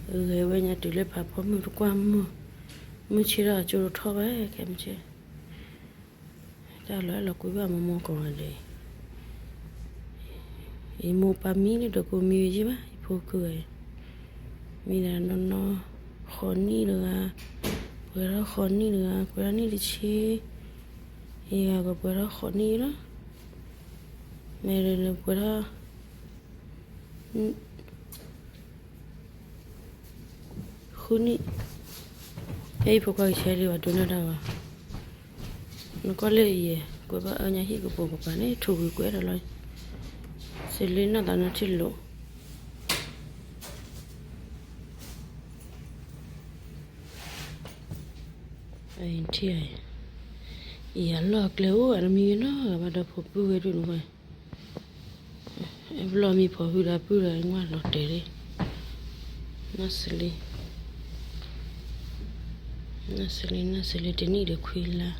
ဂဲၤဝဲညါတုၤလၢဖးဖီမုၢ်တကွၢ်မုၢ်, မုၢ်ဆ့ၣ်ထီၣ်အကၠိတထီၣ်ဘၣ် ခဲမုၢ်ဆ့ၣ်, တၢ်လီၤအဲၣ်လီၤကွံဘၣ်မိၢ်မိၢ်ကိးဂၤဒဲး, ယမိၢ်ပၢ်မံလၢဒီးကိးမံဝဲယ့ၢ်ဘၣ် ယဖိခုဂၤအံၤ, မံဒၣ်နီၢ်နီၢ်, ဃိးနံၣ်တဂၤ, ပှဲၤထီၣ်ဃိးနံၣ်တဂၤ, ပှဲၤထီၣ်နံၣ်တဆံ, ယဂၤကပှဲၤထီၣ်ဃိးနံၣ်လီၤ, မ့ၢ်ဒ်န့ၣ်ပှဲၤထီၣ် ဃုနံၣ်, ဖဲယဖိခွါကဆဲးလံဘၣ်ဒိးန့ၢ်တၢ်ဘၣ်, နကွၢ်လၢယဲ, ကွဲးဘၣ်အၢညါဟံၣ်ကပိာ်ကပၤန့ၣ် ထူးကွံာ်ကွဲးဒီးလီၤ, စလ့နီၢ်သးနီထံၣ်လိာ်, အံၤထံၣ်, အံၤအလီၢ်အကျဲအိၣ်အတမံၤနီတဂၤဘၣ်ဒီးဖိပုၢ်ဝဲဒၣ်နကွၢ် အဲၣ်ဘျီမံဖီၣ်ဟုဒီးပုၢ်ဒီးနကွၢ်လီၤတဲာ်လံ, နီၢ်စလ့, နီၢ်စလ့, နီၢ်စလ့တနံၣ်ဒီးခွံလါ,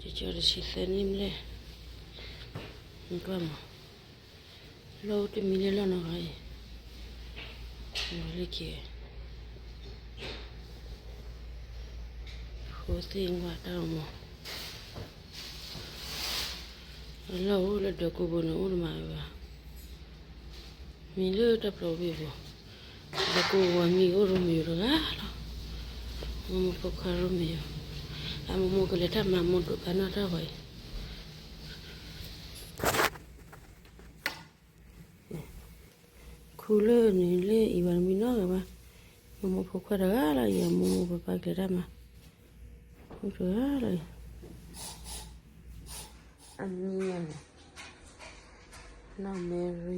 ကကီတဆံသၢနံၣ်ဘျဲၣ်, နကွၢ်မး, လီၢ်အိၣ်တမံၤလၢလီၢ်နီတဂၤအံၤ, လၢခံ ဃိသ့ၣ်ကွၢ်တၢ်မး, အလီၢ်အိၣ်လၢဒီးကိးဘိန့ၣ်အိၣ်တမးဝဲဘၣ်, မံလၢတၢ်ပျီဝ့ၢ်ပူၤ, ဒီးကိးဘိမံအိၣ်ရိမ့ၤယိၤတဂၤလီၤ, မိၢ်မိၢ်ဖိခွါရိမ့ၤယိၤ, အမိၢ်မိၢ်ကလဲၤတၢ်မၤမိၢ်ဒိးဖးနီၢ်တၢ်ဝဲအံၤ ခူလၢန့ၣ်လၢအံၤဘၣ်တမံၤနီတဂၤဘၣ်, မိၢ်မိၢ်ဖိခွါတဂၤလီၤ, ယမိၢ်မိၢ်ပၢ်ပၢ်ကလဲၤတၢ်မၤ, တဂၤလီၤ, အမံၤန့ၣ်, နီၢ်မဲရံ,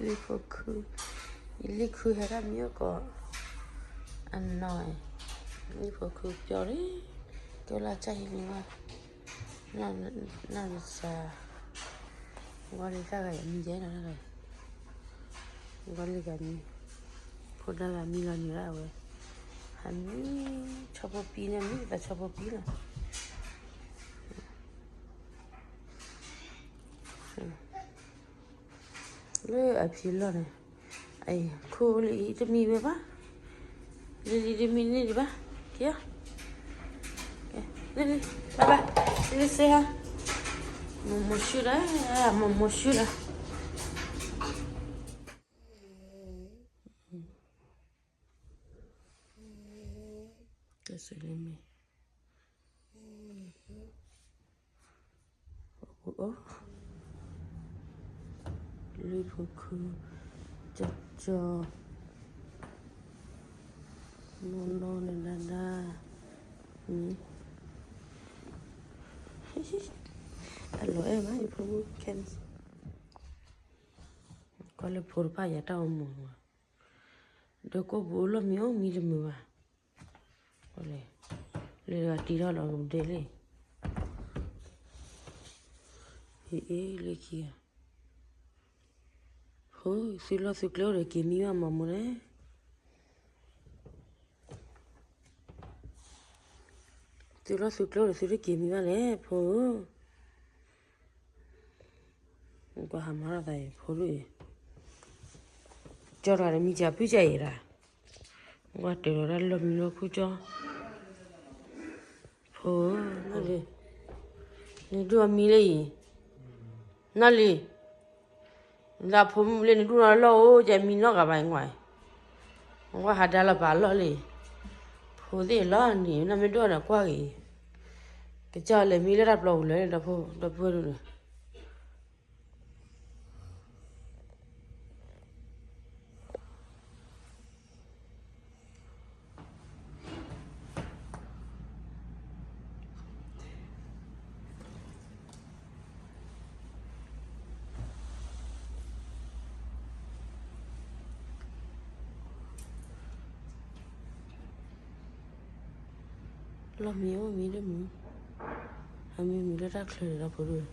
လံၣ်ဖိခု, ယလံၣ်ခုဟဲဒၣ်မံအိၣ်ကီး, အနီၢ်, လံၣ်ဖိခုပျီလံ, ကၠီလၢကၢ်ဟံးန့ၢ်ဝဲ နီၢ်နစၢ်, ဝီလံၤတၢ်ဂၤအံၤမံယဲနီၤတၢ်ဂၤအံၤ, ဝီလံၤဂၤမံ, ဖိဒါဂၤမံလီၤနုာ်ဒၣ်အဝဲ, ဟးမံ, ဆီဖိပံန့ၣ်မံသးဆီဖိပံလီၤ, လၢအဖံးလီၢ်န့ၣ်, အခိၣ်လၢအံၤတမံၤဝဲဘၣ်, လံၤလံၤတမံၤန့ၣ်ဒံးဘၣ်, က့ၤ, လံၤလံၤ, ဘၣ်ဘၣ်, လံၤလံၤစ့ဟါ, မိၢ်မိၢ်ဆူၣ်ဒီး, မိၢ်မိၢ်ဆူၣ်ဒီး, တၢ်စံးလၢမ့ၢ် အိၣ်, လံၣ်ဖိခု, ကၠီကၠီ, နီၢ်နီၢ်န့ၣ်ဒၣ်ဒၣ်, မံ, အလီၤအဲၣ်ဘၣ်ယဖိမုၣ်ခဲ, ကွၢ်လၢဖိတဖၣ်ယၤတၢ်အိၣ်မူ, ဒီးကိးပူၤအိၣ်လီၢ်မံအိၣ်မံတမုာ်ဘၣ်, လၢတဂၤတံၤထီၣ်လီၤကဒဲလံ, ဟ့ၣ်အ့ၣ်လၢခံဂၤ, ဖိ, သုလီၢ်သုကျဲအိၣ်ဒီးက့ၤမံဘၣ်မၤမူလဲၣ်, သုလီၢ်သုကျဲအိၣ်ဒီးသုတက့ၤမံဘၣ်လဲၣ် ဖိဧၢ, ကွၢ်ဟးမၤထီၣ်သးအံၤ ဖိဒိၣ်အံၤ, ကၠီတဂၤဒီးမံကဖုကၠီအံၤဒၣ်, ကွၢ်တၢၤလီၤတၢ်လီၢ်မံလီၢ်ခူကၠီ, ဖိဧၢ, နဒိၣ်အမံလၢအံၤ, နီၢ်လံၤ, လၢဖိမုၣ်လၢနဒိၣ်နီၢ်လီၢ်အိၣ် ကမံနီၢ်ဂၤဘၣ်အံၤ, ကွၢ်ဟးဒါလီၤပာ်လီၢ်လံ, ဖိသ့ၣ်လီၤန့ၣ် နီၢ်မ့ၢ်ဒိၣ်ဒီးကွၢ်ဂ့ၤ, ကစၢ်လဲၤမံလၢတၢ်ပျီပူၤလၢ ဒီပုၢ်ဝဲၢ်ဒိၣ်န့ၣ် လီၢ်မံအိၣ်မံတမုာ်, အမံမုာ်လၢတၢ်ချၢဒီးဖိဒိၣ်,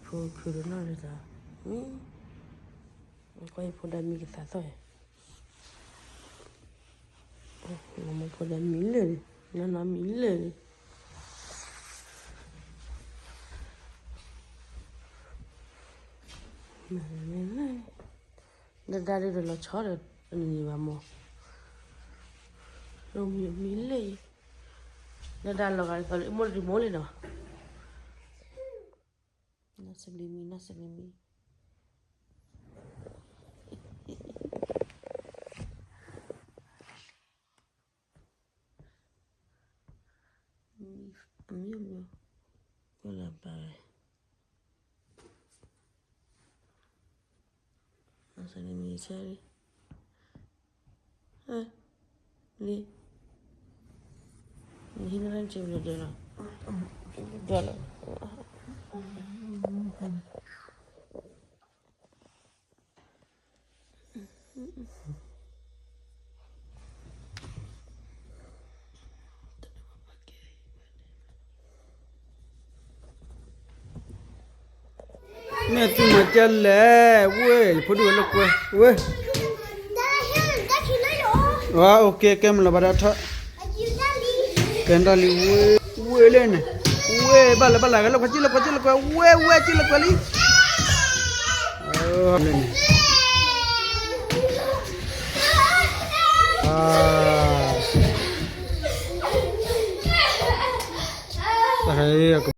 ဖိခုဒိၣ်နီၢ်လၢတၢ်, ကွၢ်ယဖိဒါမံကသးသီၣ်, မ့ၢ်ဖိဒါမံလၢာ်န့ၣ် နီၢ်နီၢ်မံလၢာ်န့ၣ်, ဒၣ်ဒၣ်ဒ်ဒီးလီၤဆီဒီး တနံၤဘၣ်မး, လီၤမံမံလၢအံၤ, ဒၣ်ဒၣ်လီၤဂာ်ဒ်သိးလၢအမိၢ်တဒံးမိၢ်လံနီၤ, နီၢ်စဘျံးမံ နီၢ်စဘျံးမံ မံမံ, ကွၢ်လၢပာ်ဝဲ, နီၢ်စဘျံးမံဆၢလံ, လံ, နဟံးန့ၢ်လၢနစဘျံးဒဲးလီၤ, ဒွးလီၤ. မ့ၢ်သုမၤကဲလဲၣ်, ဝဲၢ် ယဖိဒိၣ်ဝဲလၢကွဲ, ဝဲၢ်, ဝဲၢ်, ကဲမ့ၢ်လီၤဘၣ်ဒီးထီၣ်, ကဲဒၣ်လံ, ဝဲၢ်, ဝဲၢ်လၢန့ၣ်, ဝဲၢ် ဘၣ်လၢဘၣ်လၢ လၢကွဲကံၣ် လၢကွဲကံၣ် လၢကွဲ, ဝဲၢ် ဝဲၢ် ကံၣ်လၢကွဲလံ, လၢန့ၣ်, အ